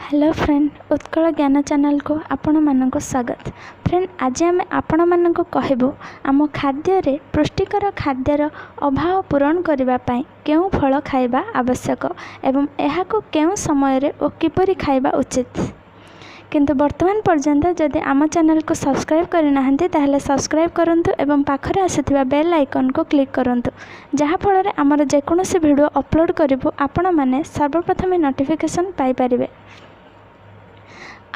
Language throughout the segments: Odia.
ହ୍ୟାଲୋ ଫ୍ରେଣ୍ଡ, ଉତ୍କଳ ଜ୍ଞାନ ଚ୍ୟାନେଲକୁ ଆପଣମାନଙ୍କୁ ସ୍ୱାଗତ। ଫ୍ରେଣ୍ଡ, ଆଜି ଆମେ ଆପଣମାନଙ୍କୁ କହିବୁ ଆମ ଖାଦ୍ୟରେ ପୁଷ୍ଟିକର ଖାଦ୍ୟର ଅଭାବ ପୂରଣ କରିବା ପାଇଁ କେଉଁ ଫଳ ଖାଇବା ଆବଶ୍ୟକ ଏବଂ ଏହାକୁ କେଉଁ ସମୟରେ ଓ କିପରି ଖାଇବା ଉଚିତ। କିନ୍ତୁ ବର୍ତ୍ତମାନ ପର୍ଯ୍ୟନ୍ତ ଯଦି ଆମ ଚ୍ୟାନେଲକୁ ସବସ୍କ୍ରାଇବ୍ କରିନାହାନ୍ତି, ତାହେଲେ ସବସ୍କ୍ରାଇବ୍ କରନ୍ତୁ ଏବଂ ପାଖରେ ଆସୁଥିବା ବେଲ୍ ଆଇକନ୍କୁ କ୍ଲିକ୍ କରନ୍ତୁ, ଯାହାଫଳରେ ଆମର ଯେକୌଣସି ଭିଡ଼ିଓ ଅପଲୋଡ଼ କରିବୁ, ଆପଣମାନେ ସର୍ବପ୍ରଥମେ ନୋଟିଫିକେସନ୍ ପାଇପାରିବେ।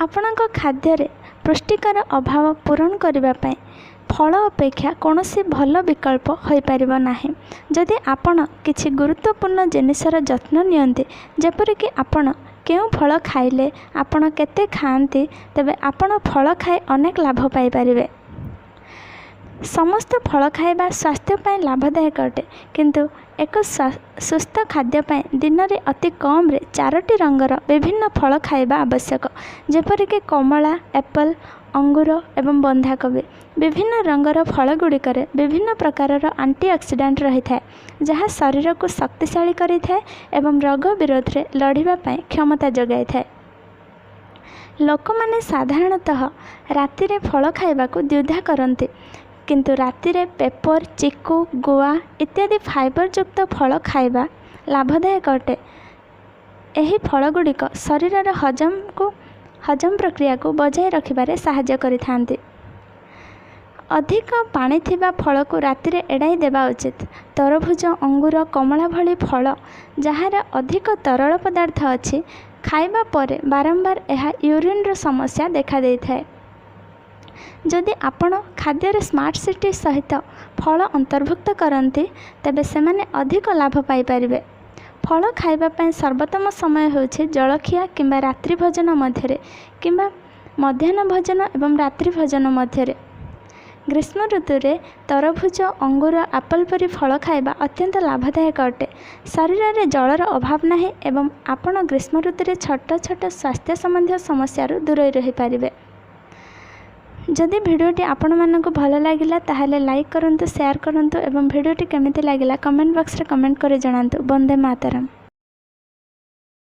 ଆପଣଙ୍କ ଖାଦ୍ୟରେ ପୁଷ୍ଟିକର ଅଭାବ ପୂରଣ କରିବା ପାଇଁ ଫଳ ଅପେକ୍ଷା କୌଣସି ଭଲ ବିକଳ୍ପ ହୋଇପାରିବ ନାହିଁ। ଯଦି ଆପଣ କିଛି ଗୁରୁତ୍ୱପୂର୍ଣ୍ଣ ଜିନିଷର ଯତ୍ନ ନିଅନ୍ତି, ଯେପରିକି ଆପଣ କେଉଁ ଫଳ ଖାଇଲେ, ଆପଣ କେତେ ଖାଆନ୍ତି, ତେବେ ଆପଣ ଫଳ ଖାଇ ଅନେକ ଲାଭ ପାଇପାରିବେ। ସମସ୍ତ ଫଳ ଖାଇବା ସ୍ୱାସ୍ଥ୍ୟ ପାଇଁ ଲାଭଦାୟକ ଅଟେ, କିନ୍ତୁ ଏକ ସୁସ୍ଥ ଖାଦ୍ୟ ପାଇଁ ଦିନରେ ଅତି କମ୍ରେ ଚାରୋଟି ରଙ୍ଗର ବିଭିନ୍ନ ଫଳ ଖାଇବା ଆବଶ୍ୟକ, ଯେପରିକି କମଳା, ଆପଲ୍, ଅଙ୍ଗୁର ଏବଂ ବନ୍ଧାକୋବି। ବିଭିନ୍ନ ରଙ୍ଗର ଫଳଗୁଡ଼ିକରେ ବିଭିନ୍ନ ପ୍ରକାରର ଆଣ୍ଟିଅକ୍ସିଡାଣ୍ଟ ରହିଥାଏ, ଯାହା ଶରୀରକୁ ଶକ୍ତିଶାଳୀ କରିଥାଏ ଏବଂ ରୋଗ ବିରୋଧରେ ଲଢ଼ିବା ପାଇଁ କ୍ଷମତା ଯୋଗାଇଥାଏ। ଲୋକମାନେ ସାଧାରଣତଃ ରାତିରେ ଫଳ ଖାଇବାକୁ ଦ୍ୱିଧା କରନ୍ତି, କିନ୍ତୁ ରାତିରେ ପେପର, ଚିକୁ, ଗୁଆ ଇତ୍ୟାଦି ଫାଇବରଯୁକ୍ତ ଫଳ ଖାଇବା ଲାଭଦାୟକ ଅଟେ। ଏହି ଫଳଗୁଡ଼ିକ ଶରୀରର ହଜମ ପ୍ରକ୍ରିୟାକୁ ବଜାୟ ରଖିବାରେ ସାହାଯ୍ୟ କରିଥାନ୍ତି। ଅଧିକ ପାଣି ଥିବା ଫଳକୁ ରାତିରେ ଏଡ଼ାଇ ଦେବା ଉଚିତ। ତରଭୁଜ, ଅଙ୍ଗୁର, କମଳା ଭଳି ଫଳ ଯାହାର ଅଧିକ ତରଳ ପଦାର୍ଥ ଅଛି, ଖାଇବା ପରେ ବାରମ୍ବାର ଏହା ୟୁରିନ୍ର ସମସ୍ୟା ଦେଖାଦେଇଥାଏ। ଯଦି ଆପଣ ଖାଦ୍ୟରେ ସ୍ମାର୍ଟ ସିଟି ସହିତ ଫଳ ଅନ୍ତର୍ଭୁକ୍ତ କରନ୍ତି, ତେବେ ସେମାନେ ଅଧିକ ଲାଭ ପାଇପାରିବେ। ଫଳ ଖାଇବା ପାଇଁ ସର୍ବୋତ୍ତମ ସମୟ ହେଉଛି ଜଳଖିଆ କିମ୍ବା ରାତ୍ରି ଭୋଜନ ମଧ୍ୟରେ କିମ୍ବା ମଧ୍ୟାହ୍ନ ଭୋଜନ ଏବଂ ରାତ୍ରି ଭୋଜନ ମଧ୍ୟରେ। ଗ୍ରୀଷ୍ମ ଋତୁରେ ତରଭୁଜ, ଅଙ୍ଗୁର, ଆପଲ୍ ପରି ଫଳ ଖାଇବା ଅତ୍ୟନ୍ତ ଲାଭଦାୟକ ଅଟେ। ଶରୀରରେ ଜଳର ଅଭାବ ନାହିଁ ଏବଂ ଆପଣ ଗ୍ରୀଷ୍ମ ଋତୁରେ ଛୋଟ ଛୋଟ ସ୍ୱାସ୍ଥ୍ୟ ସମ୍ବନ୍ଧୀୟ ସମସ୍ୟାରୁ ଦୂରେଇ ରହିପାରିବେ। ଯଦି ଭିଡ଼ିଓଟି ଆପଣମାନଙ୍କୁ ଭଲ ଲାଗିଲା, ତାହେଲେ ଲାଇକ୍ କରନ୍ତୁ, ସେୟାର କରନ୍ତୁ ଏବଂ ଭିଡ଼ିଓଟି କେମିତି ଲାଗିଲା କମେଣ୍ଟ ବକ୍ସରେ କମେଣ୍ଟ କରି ଜଣାନ୍ତୁ। ବନ୍ଦେ ମାତରମ୍।